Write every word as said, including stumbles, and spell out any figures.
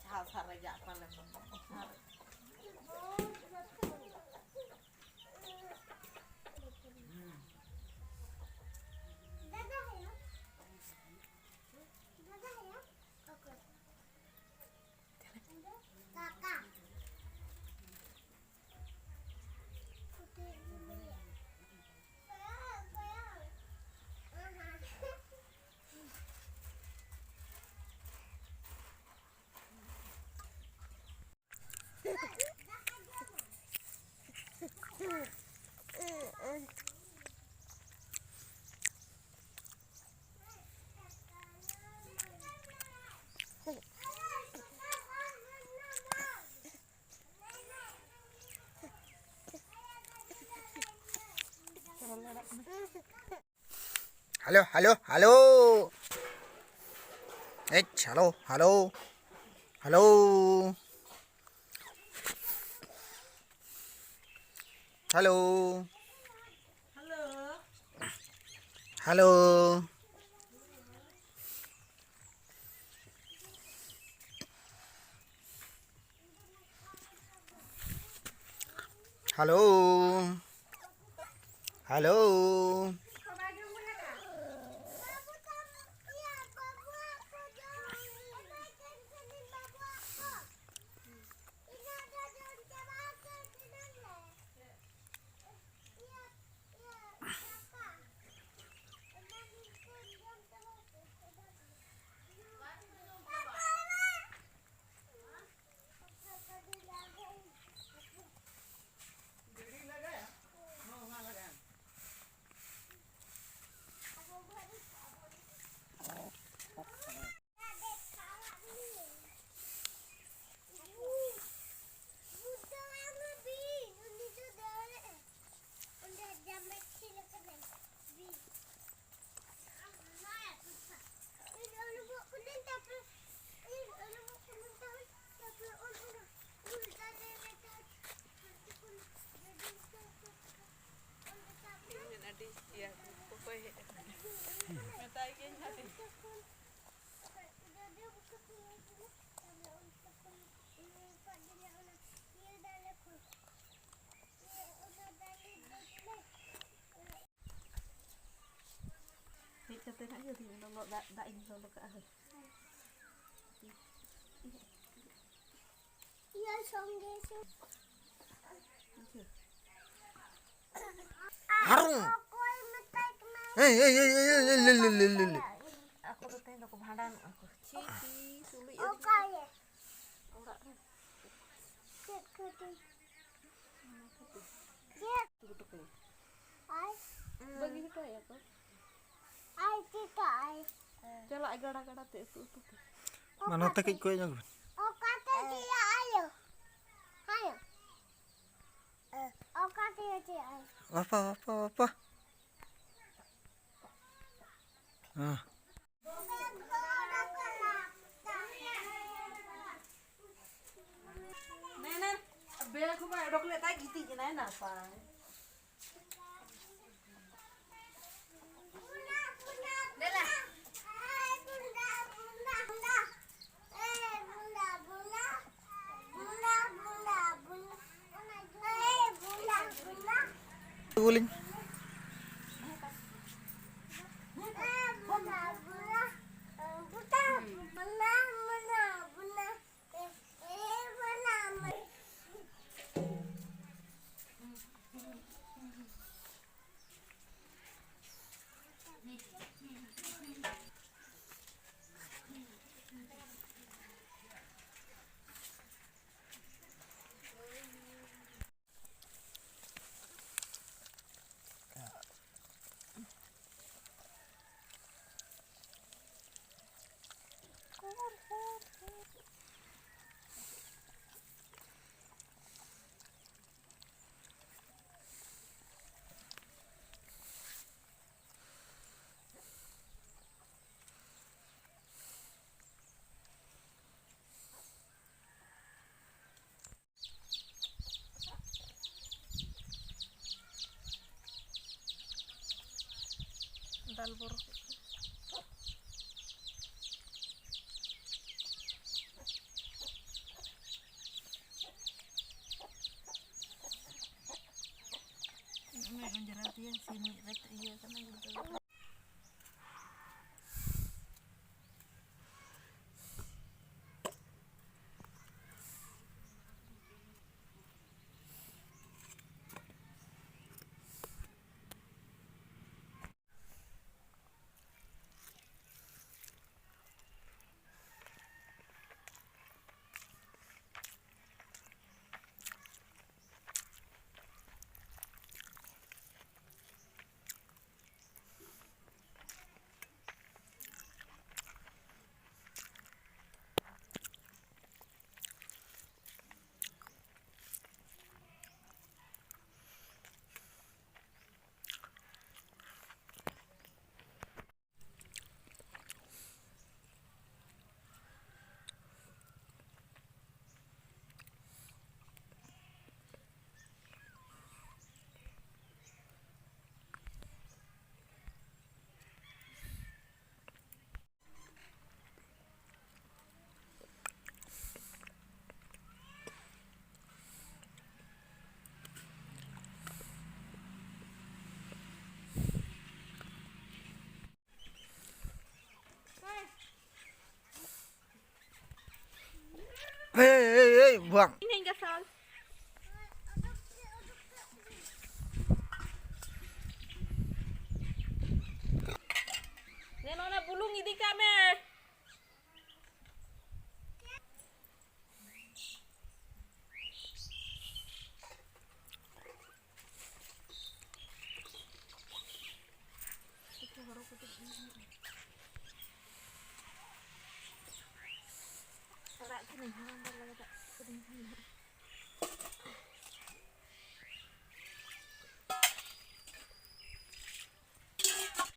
ᱪᱷᱟᱣ ᱥᱟᱨᱮᱡᱟᱜ ᱯᱟᱞᱮ᱾ Halo, halo, halo. Eh, halo, halo. Halo. Halo. Halo. Halo. Halo. ᱫᱟᱜ, ᱫᱟᱜ ᱤᱧ ᱞᱚᱞᱚ ᱠᱟᱜᱼᱟ, ᱦᱳᱭ᱾ ᱤᱭᱟᱹ ᱥᱚᱸᱜᱮ ᱥᱮ᱾ ᱦᱟᱨᱩ᱾ ᱚᱠᱚᱭ ᱢᱮᱛᱟᱭ ᱠᱟᱱᱟ? ᱮᱭ, ᱮᱭ, ᱮᱭ, ᱮᱭ, ᱮᱭ, ᱞᱮ, ᱞᱮ, ᱞᱮ, ᱞᱮ, ᱞᱮ᱾ ᱟᱠᱚ ᱫᱚ ᱛᱮᱦᱮᱧ ᱫᱚᱠᱚ ᱵᱷᱟᱸᱰᱟᱱᱚᱜᱼᱟ ᱠᱚ᱾ ᱪᱷᱤ, ᱪᱷᱤ, ᱛᱩᱞᱩᱡ ᱟᱹᱫᱤᱧᱟ᱾ ᱚᱠᱟᱨᱮ? ᱚᱲᱟᱜ ᱨᱮ᱾ ᱪᱮᱫ ᱠᱷᱟᱹᱛᱤᱨ? ᱪᱮᱫ? ᱩᱛᱩ ᱦᱚᱴᱚ ᱠᱟᱭᱟ᱾ ᱟᱭ᱾ ᱵᱟᱹᱜᱤ ᱦᱚᱴᱚ ᱟᱭᱟ ᱠᱚ᱾ ᱟᱭ ᱪᱮᱫᱟᱜ ᱟᱭ? ᱪᱟᱞᱟᱜ ᱟᱭ ᱜᱟᱰᱟ ᱜᱟᱰᱟ ᱛᱮ ᱩᱛᱩ ᱩᱛᱩ ᱛᱮ᱾ ᱢᱟ ᱱᱚᱛᱮ ᱠᱟᱹᱡ ᱠᱚᱭᱚᱜ ᱧᱚᱜ ᱵᱮᱱ᱾ ᱚᱠᱟᱛᱮ ᱪᱮᱫᱟᱜ ᱟᱭᱳ? ᱟᱭᱳ᱾ ᱚᱠᱟᱛᱮ ᱪᱮᱫᱟᱜ ᱟᱭᱳ? ᱵᱟᱯᱟ, ᱵᱟᱯᱟ, ᱵᱟᱯᱟ᱾ ᱦᱮᱸ᱾ ᱢᱮᱱᱟ, ᱵᱮᱲᱟ ᱠᱚ ᱵᱟᱭ ᱚᱰᱚᱠ ᱞᱮᱫ ᱛᱟᱭ, ᱜᱤᱛᱤᱡ ᱮᱱᱟᱭ ᱱᱟᱯᱟᱭ᱾ ᱫᱮᱞᱟ᱾ ᱵᱚᱞᱤᱧ᱾ ᱫᱟᱞ ᱵᱚᱨᱚ ᱠᱮᱫ ᱠᱚᱣᱟ᱾ ᱚᱱᱮ ᱚᱸᱡᱽᱨᱟ ᱛᱮᱭᱟᱝ ᱥᱤᱢ ᱢᱤᱫ ᱨᱮ ᱤᱭᱟᱹ ᱠᱟᱱᱟ, ᱜᱩᱲᱫᱟᱹᱣ ᱠᱟᱱᱟ᱾ ᱵᱟᱝ᱾ ᱤᱧ ᱦᱚᱸᱧ ᱜᱟᱥᱟᱣ᱾ ᱫᱮᱱ ᱚᱱᱟ ᱵᱩᱞᱩᱝ ᱤᱫᱤ ᱠᱟᱜ ᱢᱮ᱾ ᱟᱲᱟᱜ ᱠᱟᱹᱱᱟᱹᱧ, ᱦᱟᱲᱟᱢ ᱵᱟᱨ ᱞᱟᱜᱟᱫ ᱠᱟᱹᱱᱟᱹᱧ᱾